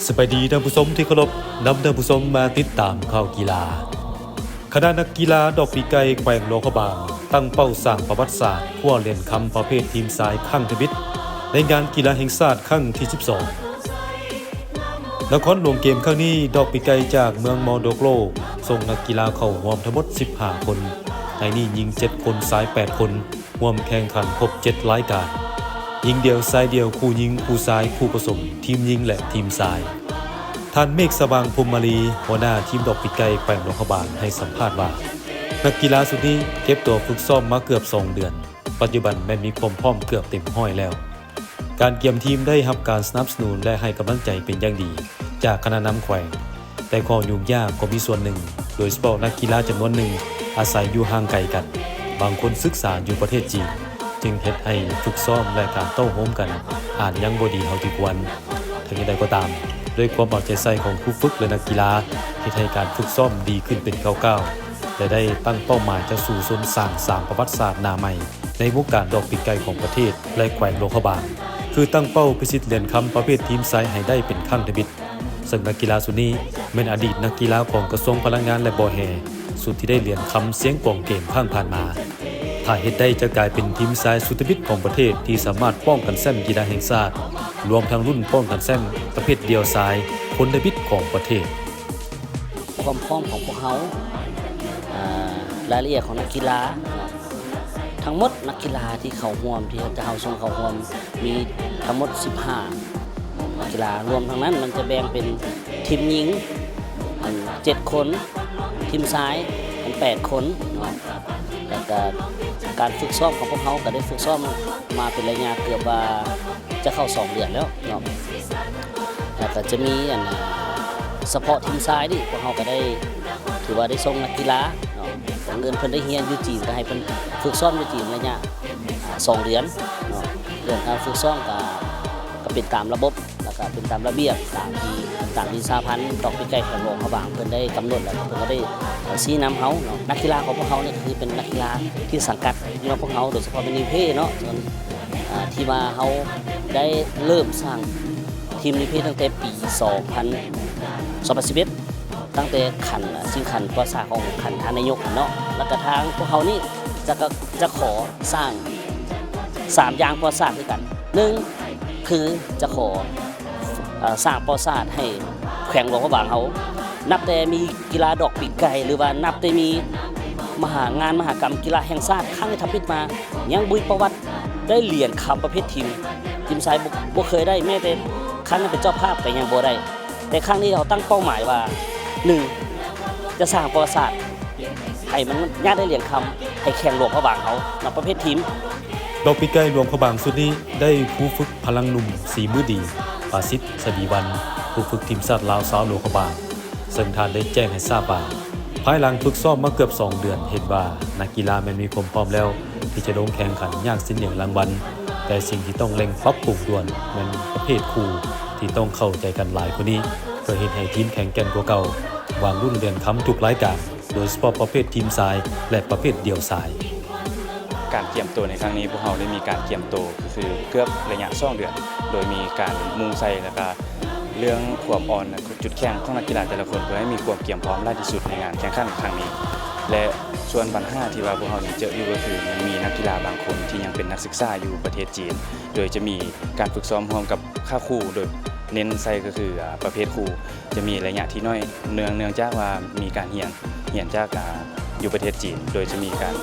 ສະບາຍດີທ່ານຜູ້ຊົມທີ່ເຄົາລົບ, ນຳທ່ານຜູ້ຊົມມາຕິດຕາມຂ່າວກິລາ. ຄະນະນັກກິລາດອກປີກໄກ່ແຂວງຫຼວງພະບາງ ຕັ້ງເປົ້າສ້າງປະຫວັດສາດຄວ້າຫຼຽນຄຳປະເພດທີມຊາຍຄັ້ງທຳອິດ ໃນງານກິລາແຫ່ງຊາດຄັ້ງທີສິບສອງ. ນະຄອນຫຼວງເກມຄັ້ງນີ້, ດອກປີກໄກ່ຈາກເມືອງມໍໂດໂກໂລ ສົ່ງນັກກິລາເຂົ້າຮ່ວມທັງໝົດສິບຫ້າຄົນ, ໃນນີ້ຍິງເຈັດຄົນ, ຊາຍແປດຄົນ, ຮ່ວມແຂ່ງຂັນຄົບເຈັດລາຍການ, ຍິງດຽວ, ຊາຍດຽວ, ຄູ່ຍິງ, ຄູ່ຊາຍ, ຄູ່ປະສົມ, ທີມຍິງ ແລະ ທີມຊາຍ. ທ່ານ ເມກສະຫວ່າງ ພົມມາລີ ຫົວໜ້າທີມດອກປີກໄກ່ແຂວງຫຼວງພະບາງ ໃຫ້ສຳພາດວ່າ ນັກກິລາຊຸດນີ້ເກັບຕົວຝຶກຊ້ອມມາເກືອບສອງເດືອນ, ປັດຈຸບັນແມ່ນມີຄວາມພ້ອມເກືອບເຕັມຮ້ອຍແລ້ວ. ການກຽມທີມໄດ້ຮັບການສະໜັບສະໜູນ ແລະ ໃຫ້ກຳລັງໃຈເປັນຢ່າງດີຈາກຄະນະນຳແຂວງ, ແຕ່ຂໍ້ຫຍຸ້ງຍາກກໍມີສ່ວນໜຶ່ງ, ໂດຍສະເພາະນັກກິລາຈຳນວນໜຶ່ງອາໄສຢູ່ຫ່າງໄກກັນ, ບາງຄົນສຶກສາຢູ່ປະເທດຈີນ, ຈຶ່ງເຮັດໃຫ້ຝຶກຊ້ອມ ແລະ ການເຕົ້າໂຮມກັນອາດຍັງບໍ່ດີເທົ່າທີ່ຄວນ. ເຖິງຢ່າງໃດກໍຕາມ, ດ້ວຍຄວາມເອົາໃຈໃສ່ຂອງຄູຝຶກ ແລະ ນັກກິລາ, ເຮັດໃຫ້ການຝຶກຊ້ອມດີຂຶ້ນເປັນກ້າວໆ ແລະ ໄດ້ຕັ້ງເປົ້າໝາຍຈະສູ້ຊົນສ້າງສາມປະຫວັດສາດໜ້າໃໝ່ ໃນວົງການດອກປີກໄກ່ຂອງປະເທດ ແລະ ແຂວງຫຼວງພະບາງ, ຄືຕັ້ງເປົ້າພິຊິດຫຼຽນຄຳປະເພດທີມຊາຍໃຫ້ໄດ້ເປັນຄັ້ງທຳອິດ, ເຊິ່ງນັກກິລາຊຸດນີ້ແມ່ນອະດີດນັກກິລາຂອງກະຊວງພະລັງງານ ແລະ ບໍ່ແຮ່, ຊຸດທີ່ໄດ້ຫຼຽນຄຳຊຽງກວາງເກມຄັ້ງຜ່ານມາ. ຖ້າເຮັດໄດ້ຈະກາຍເປັນທີມຊາຍຊຸດທຳອິດຂອງປະເທດທີ່ສາມາດປ້ອງກັນແຊ້ມກິລາແຫ່ງຊາດ, ລວມທັງລຸ້ນປ້ອງກັນແຊ້ມປະເພດດຽວຊາຍຄົນທຳອິດຂອງປະເທດ. ຄວາມພ້ອມຂອງພວກເຮົາ, ອາ, ລາຍລະອຽດຂອງນັກກິລາເນາະ, ທັງໝົດນັກກິລາທີ່ເຂົ້າຮ່ວມ ທີ່ເຮົາ ເຮົາສົ່ງເຂົ້າຮ່ວມ ມີທັງໝົດສິບຫ້ານັກກິລາ, ລວມທັງນັ້ນມັນຈະແບ່ງເປັນທີມຍິງ ອັນ ເຈັດຄົນ, ທີມຊາຍ ອັນ ແປດຄົນເນາະ. ແລ້ວກະການຝຶກຊ້ອມຂອງພວກເຮົາກະໄດ້ຝຶກຊ້ອມມາເປັນໄລຍະເກືອບວ່າຈະເຂົ້າສອງເດືອນແລ້ວເນາະ. ແລ້ວກະຈະມີ ອັນ ສະເພາະທີມຊາຍນີ້ ພວກເຮົາກະໄດ້ ຖືວ່າໄດ້ສົ່ງນັກກິລາເນາະ, ບັງເອີນເພິ່ນໄດ້ຮຽນຢູ່ຈີນ ກະໃຫ້ເພິ່ນຝຶກຊ້ອມຢູ່ຈີນໄລຍະ ອາ ສອງເດືອນເນາະ. ເລື່ອງການຝຶກຊ້ອມກະ ກະເປັນຕາມລະບົບ ແລ້ວກະເປັນຕາມລະບຽບ ຕາມທີ່ ຕາມທີ່ສະຫະພັນດອກປີກໄກ່ແຂວງຫຼວງພະບາງເພິ່ນໄດ້ກຳນົດ ແລ້ວເພິ່ນກະໄດ້ ເອີ ຊີ້ນຳເຮົາເນາະ. ນັກກິລາຂອງພວກເຮົານີ້ກະຄືເປັນນັກກິລາທີ່ສັງກັດຢູ່ນຳພວກເຮົາ ໂດຍສະເພາະແມ່ນນິວເພເນາະ, ທີ່ວ່າເຮົາໄດ້ເລີ່ມສ້າງທີມນິວເພຕັ້ງແຕ່ປີສອງພັນ ສອງພັນສິບເອັດ ຕັ້ງແຕ່ຂັ້ນ ຊິງຂັ້ນປະຊາຂອງຂັ້ນທ່ານນາຍົກເນາະ. ແລ້ວກະທາງພວກເຮົານີ້ຈະ ຈະຂໍສ້າງສາມຢ່າງປະຫວັດສາດຄືກັນ. ໜຶ່ງ ຄືຈະຂໍ ເອີ ສ້າງປະຫວັດສາດໃຫ້ແຂວງຫຼວງພະບາງເຮົາ, ນັບແຕ່ມີກິລາດອກປີກໄກ່ ຫຼືວ່ານັບແຕ່ມີມະຫາ ງານມະຫາກຳກິລາແຫ່ງຊາດຄັ້ງທຳອິດມາ ຍັງບໍ່ມີປະຫວັດໄດ້ຫຼຽນຄຳປະເພດທີມ, ທີມຊາຍບໍ່ ບໍ່ເຄີຍໄດ້, ແມ້ແຕ່ຄັ້ງເປັນເຈົ້າພາບກະຍັງບໍ່ໄດ້. ແຕ່ຄັ້ງນີ້ເຮົາຕັ້ງເປົ້າໝາຍວ່າ ໜຶ່ງ ຈະສ້າງປະຫວັດສາດໃຫ້ມັນຍາດໄດ້ຫຼຽນຄຳໃຫ້ແຂວງຫຼວງພະບາງເຮົານຳປະເພດທີມ. ດອກປີກໄກ່ຫຼວງພະບາງຊຸດນີ້ໄດ້ຄູຝຶກພະລັງໜຸ່ມສີມືດີ ປາສິດ ສະດີວັນ, ຄູຝຶກທີມຊາດລາວຊາວຫຼວງພະບາງ, ເຊິ່ງທ່ານໄດ້ແຈ້ງໃຫ້ຊາບວ່າ ພາຍຫຼັງຝຶກຊ້ອມມາເກືອບສອງເດືອນ ເຫັນວ່ານັກກິລາແມ່ນມີຄວາມພ້ອມແລ້ວ ທີ່ຈະລົງແຂ່ງຂັນຍາກສິນຫຼຽນລາງວັນ, ແຕ່ສິ່ງທີ່ຕ້ອງເລັ່ງປັບປຸງດ່ວນແມ່ນປະເພດຄູ່ ທີ່ຕ້ອງເຂົ້າໃຈກັນຫຼາຍກວ່ານີ້ ເພື່ອເຮັດໃຫ້ທີມແຂງແກ່ນກວ່າເກົ່າ, ຫວັງລຸ້ນຫຼຽນຄຳທຸກລາຍການ, ໂດຍສະເພາະປະເພດທີມຊາຍ ແລະ ປະເພດດຽວຊາຍ. ການກຽມໂຕໃນຄັ້ງນີ້ ພວກເຮົາໄດ້ມີການກຽມໂຕ ຄືເກືອບໄລຍະສອງເດືອນ, ໂດຍມີການມຸ່ງໃສ່ ແລ້ວກະເລື່ອງຄວາມອ່ອນ ແລະ ຈຸດແຂງຂອງນັກກິລາແຕ່ລະຄົນ ເພື່ອໃຫ້ມີຄວາມກຽມພ້ອມຫຼາຍທີ່ສຸດໃນງານແຂ່ງຂັນຄັ້ງນີ້ ແລະ ສ່ວນບັນຫາທີ່ວ່າພວກເຮົາຍັງເຈີຢູ່ ກະຄືຍັງມີນັກກິລາບາງຄົນທີ່ຍັງເປັນນັກສຶກສາຢູ່ປະເທດຈີນ, ໂດຍຈະມີການຝຶກຊ້ອມຮ່ວມກັບຄ່າຄູ, ໂດຍເນັ້ນໃສ່ກະຄື ອາ ປະເພດຄູ່ ຈະມີໄລຍະທີ່ໜ້ອຍ ເນື່ອງ ເນື່ອງຈາກວ່າມີການຮຽນ ຮຽນຈາກ ອາ ຢູ່ປະເທດຈີນ, ໂດຍຈະມີການ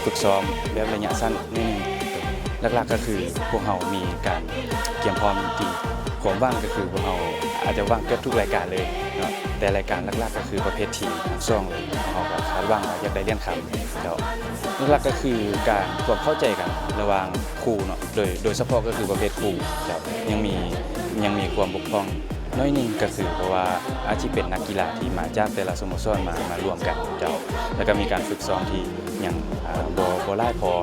ຝຶກຊ້ອມແບບໄລຍະສັ້ນໜ້ອຍໜຶ່ງ. ຫຼັກໆ ກະຄືພວກເຮົາມີການກຽມພ້ອມທີ່ ຄວາມຫວັງກະຄືພວກເຮົາອາດຈະຫວັງເກືອບທຸກລາຍການເລີຍເນາະ, ແຕ່ລາຍການຫຼັກໆ ກະຄືປະເພດທີມທັງສອງເລີຍ, ພວກເຮົາກະຄາດຫວັງວ່າຢາກໄດ້ຫຼຽນຄຳ. ເຈົ້າ ຫຼັກໆ ກະຄືການ ຄວາມເຂົ້າໃຈກັນລະຫວ່າງຄູ່ເນາະ, ໂດຍ ໂດຍສະເພາະກະຄືປະເພດຄູ່. ເຈົ້າ ຍັງມີ ຍັງມີຄວາມບົກຜ່ອງ ໜ້ອຍໜຶ່ງ ກະຄືເພາະວ່າອາດຊິເປັນນັກກິລາທີ່ມາຈາກແຕ່ລະສະໂມສອນມາ ມາລວມກັນ ເຈົ້າ, ແລ້ວກະມີການຝຶກຊ້ອມທີ່ຍັງ ອາ ບໍ່ ບໍ່ຫຼາຍພໍ.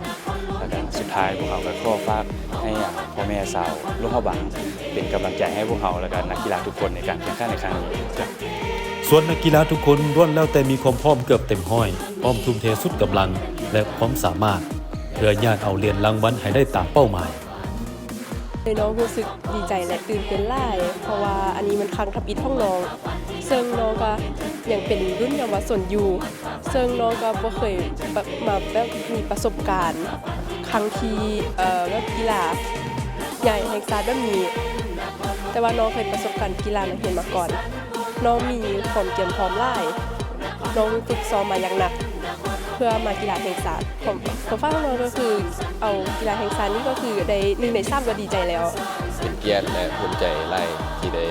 ແລ້ວກະສຸດທ້າຍພວກເຮົາກະຂໍຝາກໃຫ້ ອາ ພໍ່ແມ່ຊາວຫຼວງພະບາງ ເປັນກຳລັງໃຈໃຫ້ພວກເຮົາ ແລ້ວກະນັກກິລາທຸກຄົນໃນການແຂ່ງຂັນໃນຄັ້ງນີ້ ເຈົ້າ. ສ່ວນນັກກິລາທຸກຄົນລ້ວນແລ້ວແຕ່ມີຄວາມພ້ອມເກືອບເຕັມຮ້ອຍ, ພ້ອມທຸ່ມເທສຸດກຳລັງ ແລະ ຄວາມສາມາດ ເພື່ອຍາດເອົາຫຼຽນລາງວັນໃຫ້ໄດ້ຕາມເປົ້າໝາຍ. ໂດຍນ້ອງຮູ້ສຶກດີໃຈ ແລະ ຕື່ນເຕັ້ນຫຼາຍ ເພາະວ່າອັນນີ້ແມ່ນຄັ້ງທຳອິດຂອງນ້ອງ, ເຊິ່ງນ້ອງກໍຍັງເປັນລຸ້ນເຍົາວະຊົນຢູ່, ເຊິ່ງນ້ອງກໍບໍ່ເຄີຍປະ ມາແບບມີປະສົບການຄັ້ງທີ່ ເອີ ແບບກິລາໃຫຍ່ແຫ່ງຊາດແບບນີ້, ແຕ່ວ່ານ້ອງເຄີຍປະສົບການກິລານັກຮຽນມາກ່ອນ. ນ້ອງມີຄວາມກຽມພ້ອມຫຼາຍ, ນ້ອງຝຶກຊ້ອມມາຢ່າງໜັກ ເພື່ອມາກິລາແຫ່ງຊາດ. ຄວາມ ຄວາມຝັນຂອງນ້ອງກໍຄືເອົາກິລາແຫ່ງຊາດນີ້ກໍຄືໄດ້ໜຶ່ງໃນສາມກໍດີໃຈແລ້ວ. ເປັນກຽດ ແລະ ພູມໃຈຫຼາຍທີ່ໄດ້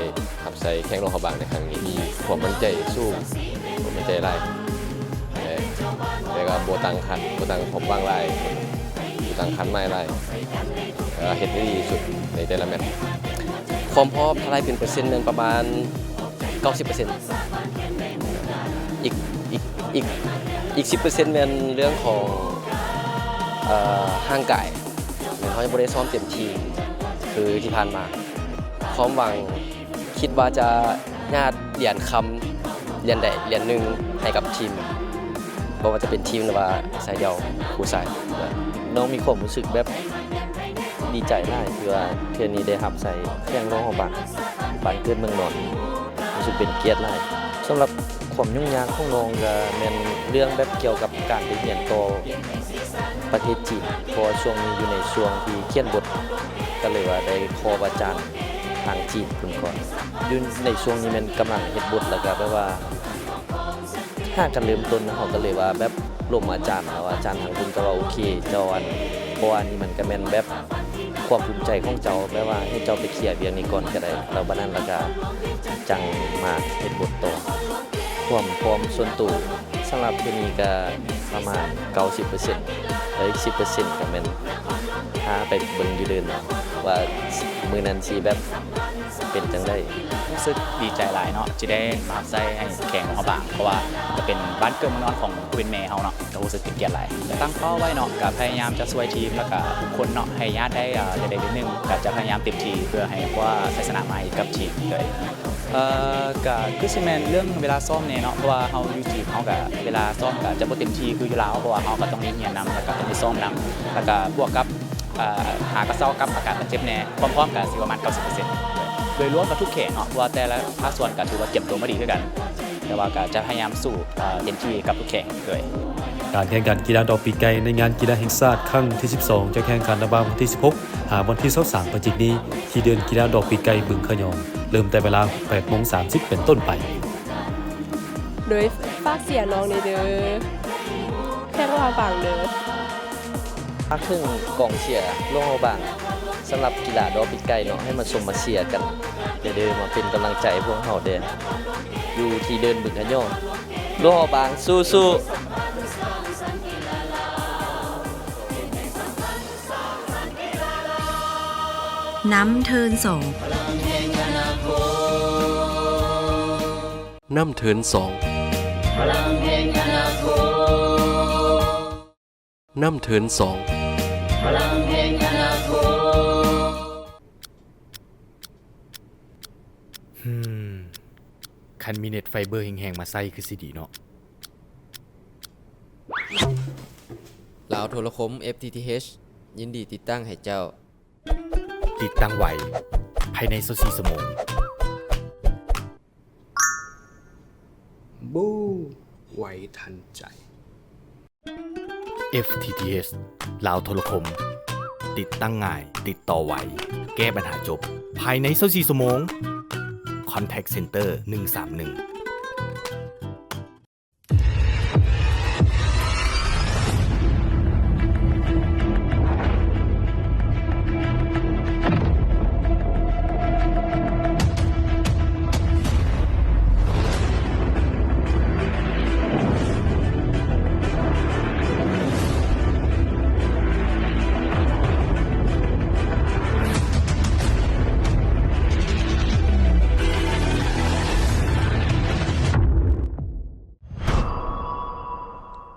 ຮັບໃຊ້ແຂວງຫຼວງພະບາງໃນຄັ້ງນີ້. ມີຄວາມໝັ້ນໃຈສູງ, ຄວາມໝັ້ນໃຈຫຼາຍ ແລະ ແຕ່ກໍບໍ່ຕັ້ງຄາດ ບໍ່ຕັ້ງຄວາມຫວັງຫຼາຍ, ບໍ່ຕັ້ງຄາດໝາຍຫຼາຍ, ແຕ່ວ່າເຮັດໃຫ້ດີທີ່ສຸດໃນແຕ່ລະແມັດ. ຄວາມພ້ອມ ຖ້າໄລ່ເປັນເປີເຊັນແມ່ນປະມານ ເກົ້າສິບເປີເຊັນ ອີກ ອີກ ອີກ ອີກສິບເປີເຊັນແມ່ນເລື່ອງຂອງ ເອີ ຮ່າງກາຍ, ແມ່ນເຮົາຍັງບໍ່ໄດ້ຊ້ອມເຕັມທີ່ຄືທີ່ຜ່ານມາ. ຄວາມຫວັງ ຄິດວ່າຈະຍາດຫຼຽນຄຳ ຫຼຽນໃດຫຼຽນໜຶ່ງໃຫ້ກັບທີມ, ບໍ່ວ່າຈະເປັນທີມ ຫຼືວ່າຊາຍດຽວ ຄູ່ຊາຍ. ນ້ອງມີຄວາມຮູ້ສຶກແບບດີໃຈຫຼາຍ ທີ່ວ່າເທື່ອນີ້ໄດ້ຮັບໃຊ້ແຂວງຫຼວງພະບາງ, ບ້ານເກີດເມືອງນອນ, ຮູ້ສຶກເປັນກຽດຫຼາຍ. ສຳລັບຄວາມຫຍຸ້ງຍາກຂອງນ້ອງກໍແມ່ນເລື່ອງແບບກ່ຽວກັບການໄປຮຽນຕໍ່ປະເທດຈີນ, ເພາະວ່າຊ່ວງນີ້ຢູ່ໃນຊ່ວງທີ່ຂຽນບົດ, ກໍເລີຍວ່າໄດ້ຂໍອາຈານທາງຈີນເພິ່ນກ່ອນ. ຢູ່ໃນຊ່ວງນີ້ແມ່ນກຳລັງເຮັດບົດ ແລ້ວກໍແບບວ່າ ຫາການເລີ່ມຕົ້ນ, ເຮົາກໍເລີຍວ່າແບບລົມອາຈານ, ແລ້ວອາຈານທາງພຸ້ນກໍວ່າ ໂອເຄ ເຈົ້າ ອັນ ເພາະວ່າອັນນີ້ມັນກໍແມ່ນແບບຄວາມພູມໃຈຂອງເຈົ້າ, ແບບວ່າໃຫ້ເຈົ້າໄປເຄຍວຽກນີ້ກ່ອນກໍໄດ້, ແລ້ວບັດນັ້ນແລ້ວກໍຈັ່ງມາເຮັດບົດຕໍ່. ຄວາມພ້ອມສ່ວນໂຕສຳລັບເທື່ອນີ້ກໍປະມານເກົ້າສິບເປີເຊັນ, ແລ້ວອີກສິບເປີເຊັນກໍແມ່ນຖ້າໄປເບິ່ງຢູ່ເດີ່ນເນາະ ວ່າມື້ນັ້ນຊິແບບ ເປັນຈັ່ງໃດ? ຮູ້ສຶກດີໃຈຫຼາຍເນາະ ທີ່ໄດ້ມາຮັບໃຊ້ໃຫ້ແຂວງຫຼວງພະບາງ, ເພາະວ່າກໍເປັນບ້ານເກີດເມືອງນອນຂອງຜູ້ເປັນແມ່ເຮົາເນາະ, ກໍຮູ້ສຶກເປັນກຽດຫຼາຍ. ຕັ້ງເປົ້າໄວ້ເນາະ ກໍພະຍາຍາມຈະຊ່ວຍທີມ ແລ້ວກໍທຸກຄົນເນາະ ໃຫ້ຍາດໄດ້ ເອີ ເລັກໆໜຶ່ງໆ, ກໍຈະພະຍາຍາມເຕັມທີ່ເພື່ອໃຫ້ຄວ້າໄຊຊະນະມາໃຫ້ກັບທີມເລີຍ. ເອີ ກໍຄືຊິແມ່ນເລື່ອງເວລາຊ້ອມແດ່ເນາະ, ເພາະວ່າເຮົາຢູ່ຈີນ ເຮົາກໍເວລາຊ້ອມກໍຈະບໍ່ເຕັມທີ່ຄືຢູ່ລາວ, ເພາະວ່າເຮົາກໍຕ້ອງໄດ້ຮຽນນຳ ແລ້ວກໍຕ້ອງໄດ້ຊ້ອມນຳ, ແລ້ວກໍບວກກັບ ເອີ ຫາກໍເຊົາກັບອາການບາດເຈັບແດ່, ຄວາມພ້ອມກໍຊິປະມານເກົ້າສິບເປີເຊັນ. ໂດຍລວມກໍທຸກແຂວງເນາະ, ເພາະວ່າແຕ່ລະພາກສ່ວນກໍຖືວ່າກຽມຕົວມາດີຄືກັນ, ແຕ່ວ່າກໍຈະພະຍາຍາມສູ້ ເອີ ເຕັມທີ່ກັບທຸກແຂວງ. ໂດຍ ການແຂ່ງຂັນກິລາດອກປີກໄກ່ໃນງານກິລາແຫ່ງຊາດຄັ້ງທີສິບສອງ ຈະແຂ່ງຂັນລະຫວ່າງວັນທີສິບຫົກ ຫາວັນທີຊາວສາມ ພະຈິກນີ້ ທີ່ເດີ່ນກິລາດອກປີກໄກ່ບຶງຂະຍອງ, ເລີ່ມແຕ່ເວລາ ແປດໂມງສາມສິບ ເປັນຕົ້ນໄປ. ໂດຍຝາກເຊຍນ້ອງແດ່ເດີ ແຂວງຫຼວງພະບາງເດີ. ຝາກເຖິງກອງເຊຍຫຼວງພະບາງ ສຳລັບກິລາດອກປີກໄກ່ເນາະ, ໃຫ້ມາຊົມມາເຊຍກັນແດ່ເດີ, ມາເປັນກຳລັງໃຈໃຫ້ພວກເຮົາແດ່ ຢູ່ທີ່ເດີ່ນບຶງຂະຍອງ. ຫຼວງພະບາງສູ້ໆ. ນຳເທີນສອງ ນຳເທີນສອງ ນຳເທີນສອງ. ຫືມ ຄັນມີເນັດໄຟເບີແຮງໆມາໃຊ້ຄືຊິດີເນາະ. ລາວໂທລະຄົມ ເອັຟທີທີເອັຊ ຍິນດີຕິດຕັ້ງໃຫ້ເຈົ້າ. ຕິດຕັ້ງໄວ ພາຍໃນຊາວສີ່ຊົ່ວໂມງ. ບູ ໄວທັນໃຈ. ເອັຟທີທີເອັຊ ລາວໂທລະຄົມ ຕິດຕັ້ງງ່າຍ ຕິດຕໍ່ໄວ ແກ້ບັນຫາຈົບ ພາຍໃນຊາວສີ່ຊົ່ວໂມງ. Contact Center ໜຶ່ງສາມໜຶ່ງ.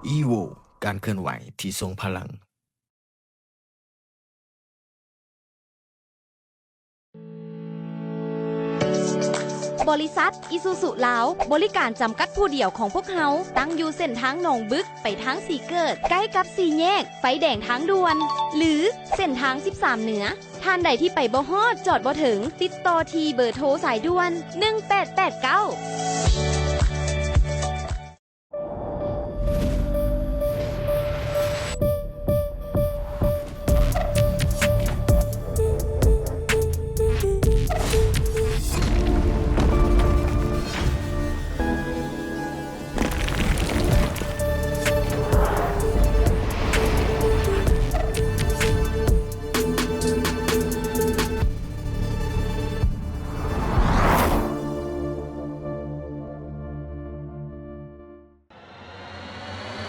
ອີໂວ ການເຄື່ອນໄຫວທີ່ຊົງພະລັງ. ບໍລິສັດ ອີຊູຊູ ລາວ ບໍລິການຈຳກັດຜູ້ດຽວຂອງພວກເຮົາ ຕັ້ງຢູ່ເສັ້ນທາງໜອງບຶກ ໄປທາງສີເກີດ ໃກ້ກັບສີ່ແຍກໄຟແດງທາງດ່ວນ ຫຼື ເສັ້ນທາງສິບສາມເໜືອ. ທ່ານໃດທີ່ໄປບໍ່ຮອດ ຈອດບໍ່ເຖິງ ຕິດຕໍ່ທີ່ເບີໂທສາຍດ່ວນ ໜຶ່ງແປດແປດເກົ້າ.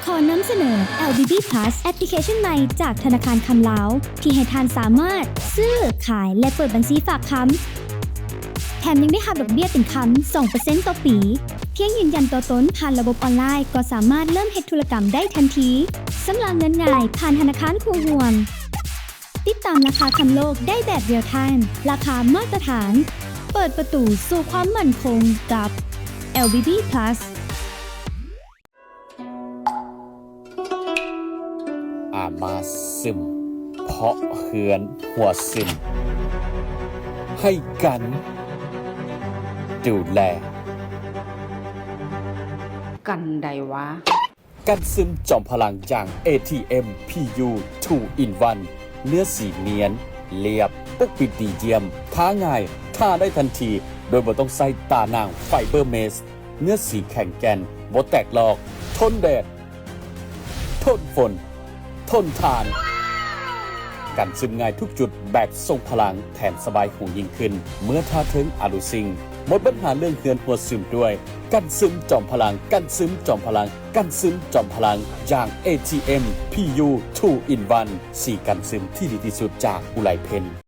ຂໍນຳສະເໜີ ແອລບີບີພລັສ ແອັບພລິເຄຊັນໃໝ່ຈາກທະນາຄານຄຳລາວ ທີ່ໃຫ້ທ່ານສາມາດຊື້, ຂາຍ ແລະ ເປີດບັນຊີຝາກຄຳ ແຖມຍັງໄດ້ຮັບດອກເບ້ຍເປັນຄຳ ສອງເປີເຊັນຕໍ່ປີ. ພຽງຢືນຢັນຕົວຕົນຜ່ານລະບົບອອນລາຍ ກໍສາມາດເລີ່ມເຮັດທຸລະກຳໄດ້ທັນທີ. ຊຳລະເງິນງ່າຍຜ່ານທະນາຄານຄູ່ຮ່ວມ. ຕິດຕາມລາຄາຄຳໂລກໄດ້ແບບຣຽວໄທມ໌, ລາຄາມາດຕະຖານ. ເປີດປະຕູສູ່ຄວາມໝັ້ນຄົງກັບ ແອລບີບີພລັສ. ອາມາຊຶມ ເພາະເຮືອນຮົ່ວຊຶມ ໃຫ້ກັນດູແລກັນໄດ້ຫວາ? ກັນຊຶມຈອມພະລັງຢາງ ເອທີເອັມ ພີຢູ ທູອິນວັນ ເນື້ອສີນຽນ, ລຽບ, ປົກປິດດີຢ້ຽມ, ທາງ່າຍ, ທາໄດ້ທັນທີ ໂດຍບໍ່ຕ້ອງໃຊ້ຕາໜ່າງໄຟເບີເມສ. ເນື້ອສີແຂງແກ່ນ, ບໍ່ແຕກລອກ, ທົນແດດ, ທົນຝົນ, ທົນທານ. ກັນຊຶມງ່າຍທຸກຈຸດແບບຊົງພະລັງ, ແຖມສະບາຍຫູຍິ່ງຂຶ້ນ ເມື່ອທາເທິງອາລູຊິງ. ໝົດບັນຫາເລື່ອງເຮືອນຮົ່ວຊຶມດ້ວຍກັນຊຶມຈອມພະລັງ, ກັນຊຶມຈອມພະລັງ, ກັນຊຶມຈອມພະລັງ ຢາງ ເອທີເອັມ ພີຢູ ທູອິນວັນ ສີກັນຊຶມທີ່ດີທີ່ສຸດຈາກອຸໄລເພັນ.